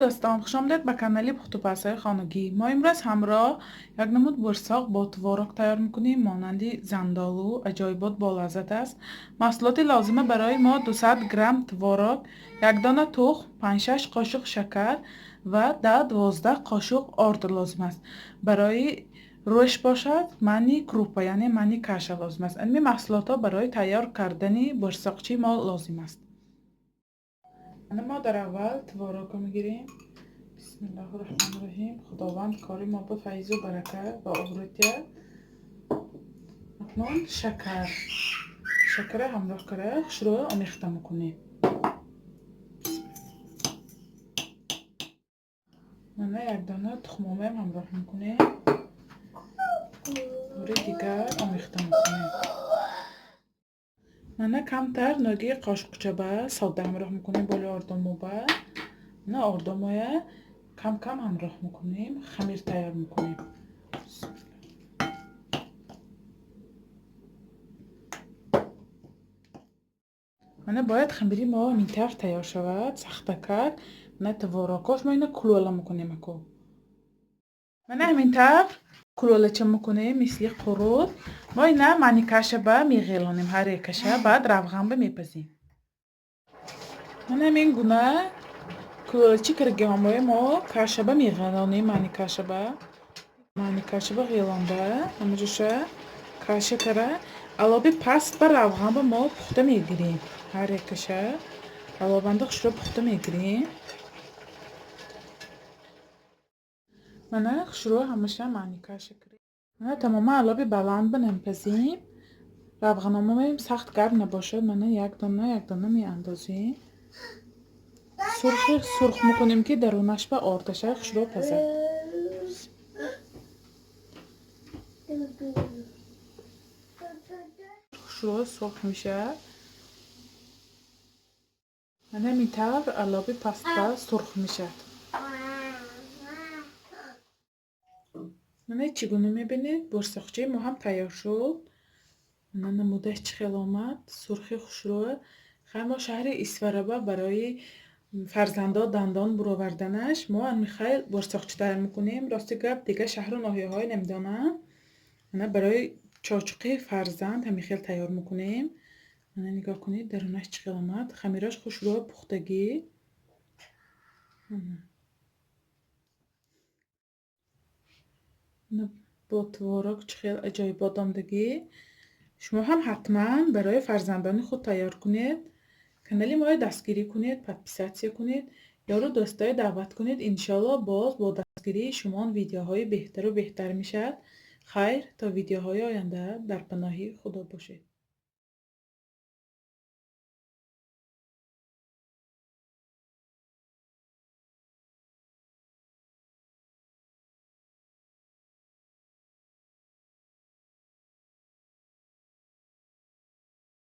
Дӯстон, хушомадед ба канали пухтупазҳои хонагӣ. Мо имрӯз ҳамроҳ як намуд бурсоқ бо творог тайёр мекунем, монанди зандолу, аҷоибот болаззат аст. Маҳсулоти лозима барои мо 200 грамм творог, як дона тухм, 5-6 қошуқ шакар ва 10-12 қошуқ орд лозим аст. Барои рӯш бошад, мани крупа, яъне мани каша лозим аст. Ин маҳсулотҳо барои тайёр кардани бурсоқчии мо лозим аст. Мо дар аввал творогро мегирем. Бисмиллоҳи раҳмони раҳим. Худованд кори мо ба файзу барака ва обрӯ диҳад. Акнун шакар. Шакара ҳамроҳ карда хушрӯ омехта мекунем. Мана як дона тухмомаам ҳамроҳ мекунем. Бори дигар омехта мекунем. Мана камтар ноги қошуқчаба сода ҳамроҳ мекунем боли ордомоба. Мана ордомоя кам-кам ҳамроҳ мекунем, хамир тайёр мекунем. Мана бояд хамири мо ҳамин тавр тайёр шавад, сахтакак. Мана творогош мо ина кулола мекунем аку. Мана ҳамин тавр кулолача мекунем, мисли қурут. Мо ина маникашаба меғелонем ҳар якаша, баъд равғанба мепазем. Мана ҳамин гуна кулолачи киргиҳомои мо кашаба меғелонем, маникашаба. Маникашаба ғелонда, ҳамаҷоша каша кара, алоби паст ба равғанба мо пухта мегирем. Ҳар якаша алобанда хушро пухта мегирем. Мана хушрӯ ҳамаша маникаша кирем. Мана тамоман алоби баланд ба намепазем. Равғаномоем сахт гарм набошад. Мана як дона як дона меандозем. Сурхи сурх мекунем, ки дарунаш ба ордаша хушрӯ пазад. Хушрӯ сурх мешавад. Мана ҳамин тавр алоби паст ба сурх мешавад. Мана чӣ гуна мебинед, бурсоқчаи мо ҳам тайёр шуд. Мана намудааш чӣ хел омад, сурхи хушрӯ. Хай мо шаҳри Исфараба барои фарзандо дандон буроварданаш мо ҳамин бурсоқча тайёр мекунем. Рости гап, дигар шаҳру ноҳияҳое намедонам. Мана барои чочуқи фарзанд ҳамин хел тайёр мекунем. Мана нигоҳ кунед, дарунаш чӣ хел омад. Хамираш хушрӯ, пухтагӣ. Бо творог чӣ хел аҷоибот омадагӣ. Шумо ҳам ҳатман барои фарзандони худ тайёр кунед. Канали моро дастгирӣ кунед, подписатсия кунед, ёру дӯстое даъват кунед. Иншоалло боз бо дастгирии шумон видеоҳои беҳтару беҳтар мешавад. Хайр, то видеоҳои оянда дар паноҳи Худо бошед.